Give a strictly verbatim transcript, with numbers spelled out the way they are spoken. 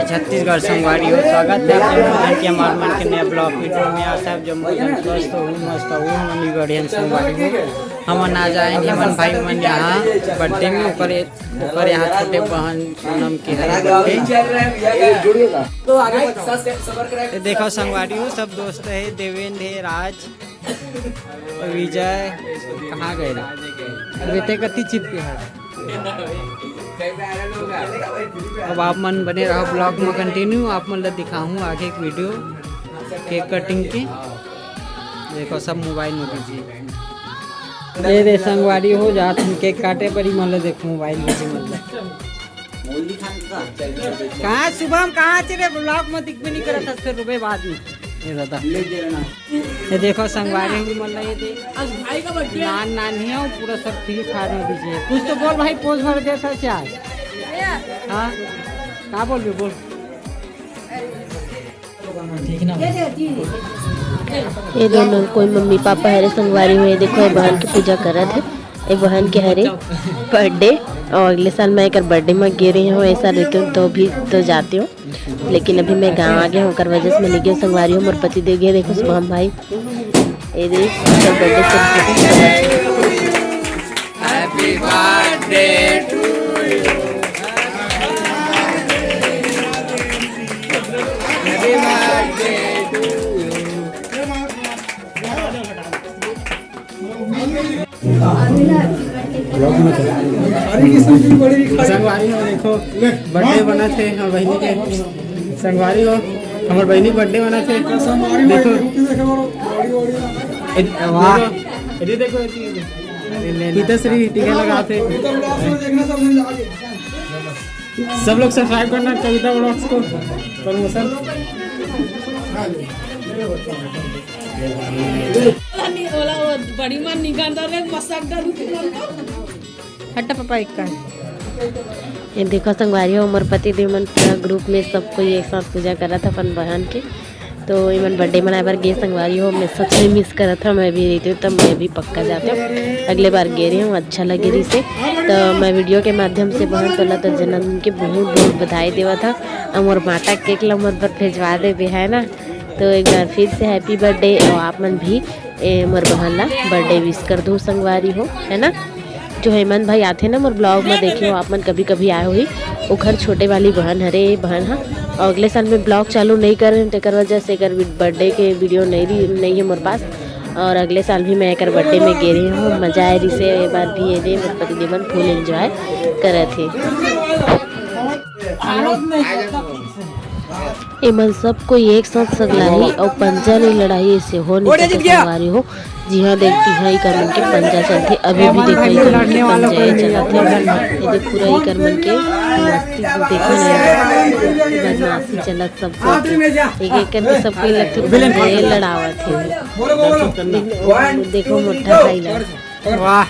छत्तीसगढ़ संगवारी हो, स्वागत है आप जम्मो झन के हमार मन के नया ब्लॉग वीडियो में। आशा है आप जम्मो झन स्वस्थ हो, मस्त हो, हमन भी बढ़िया संगवारी हो। हमन आ जाए हेमन भाई मन यहाँ बर्थडे में, ओकर ओकर यहाँ छोटे बहन सोनम के हरे बर्थडे। तो देखो संगवारी हो, सब दोस्त है, देवेंद्र है, राज, विजय कहाँ गए रे? बेटे कति चिपके है। अब आप मन बने रहो ब्लॉग में कंटिन्यू, आप मन ला दिखाहूँ आगे एक वीडियो केक कटिंग के। देखो सब मोबाइल में बिजी। ये दे संगवारी हो, जात हम केक काटे पर ही मन ला देखो मोबाइल बिजी मतलब। कहाँ शुभम, कहाँ चे रे? ब्लॉग में दिख भी नहीं करत हस, फिर रुबे बाद में। ये दादा, ये देखो संगवारी हो मन ला, ये दे। आज भाई का बर्थडे। नान नान ही है, पूरा सब फ्री फायर में बिजी है। कुछ तो बोल भाई, पोज भर दे था क्या? हाँ, का बोल रहे, बोल। ठीक ना? ये दोनों कोई मम्मी पापा हरे संगवारी हो, ये देखो ये बहन की पूजा करत है। ये बहन के हरे बर्थडे, और अगले साल मैं एकर बर्थडे में गे रही हूँ, ऐसा रहती हूँ तो भी तो जाती हूँ, लेकिन अभी मैं गाँव आ गया हूँ, ओकर वजह से मैं नहीं गई। संगवारी हो, मोर पति देव गे, देखो शुभम भाई, ये देख सब birthday celebrate. Happy birthday to you. Happy birthday to you. संगवारी हो, देखो बर्थडे बना थे हमर बहिनी के। संगवारी हो, हमर बहिनी बर्थडे बना थे। देखो, ए-, वाह। देखो, ये देखो, ये देखो। पिताश्री टीका लगा थे। सब लोग सब्सक्राइब करना कविता व्लॉग्स को, प्रमोशन। बड़ी मन निकाल रहे मसक डर। हट पापा एक का। ये देखो संगवारी हो, हमर पति देव मन पूरा ग्रुप में सब कोई एक साथ पूजा करत हे अपन बहन के। तो एमन बर्थडे मनाए बर गे संगवारी हो, मैं सच में मिस करत हूँ। मैं भी रहिते तो मैं भी पक्का जाते हूँ। अगले बार गे रही हूँ, अच्छा लगे रहिसे। तो मैं वीडियो के माध्यम से बहन तोला तो जन्मदिन के बहुत बहुत बधाई देवत हूँ। और मोर माटा केक ला मोर बर भेजवा देबे, है ना। तो एक बार फिर से हैप्पी बर्थडे। और आप मन भी ए, मोर बहन ला बर्थडे विश कर दो संगवारी हो, है ना। जो हेमंत भाई आथे ना मोर ब्लॉग में, देखे हो आप मन, कभी कभी आए हुई, ओखर छोटे वाली बहन हरे, बहन हा। और अगले साल में ब्लॉग चालू नहीं करे, तेकर वजह से एकर बर्थडे के वीडियो नहीं रही, नहीं है मोर पास। और अगले साल भी मैं एकर बर्थडे में गे रही हूँ, मजा आए रहिसे। ये बार भी ये दे मोर पति देव मन फुल एंजॉय करत हे। एमन सब कोई एक साथ सगलाही अउ पंजा नहीं लड़ाही, ऐसे हो नहीं सकत संगवारी हो। जी हाँ, देखती है इकर मन के पंजा चलथे, अभी भी देखो इकर मन के पंजा ये चलत हे। ये देख पूरा इकर मन के मस्ती देखो नहीं, बदमाशी चलत सब कोई। एक एक करके सब कोई लगथे पंजा ये लड़ावत हे। देखो मोटा भाई ला। वाह।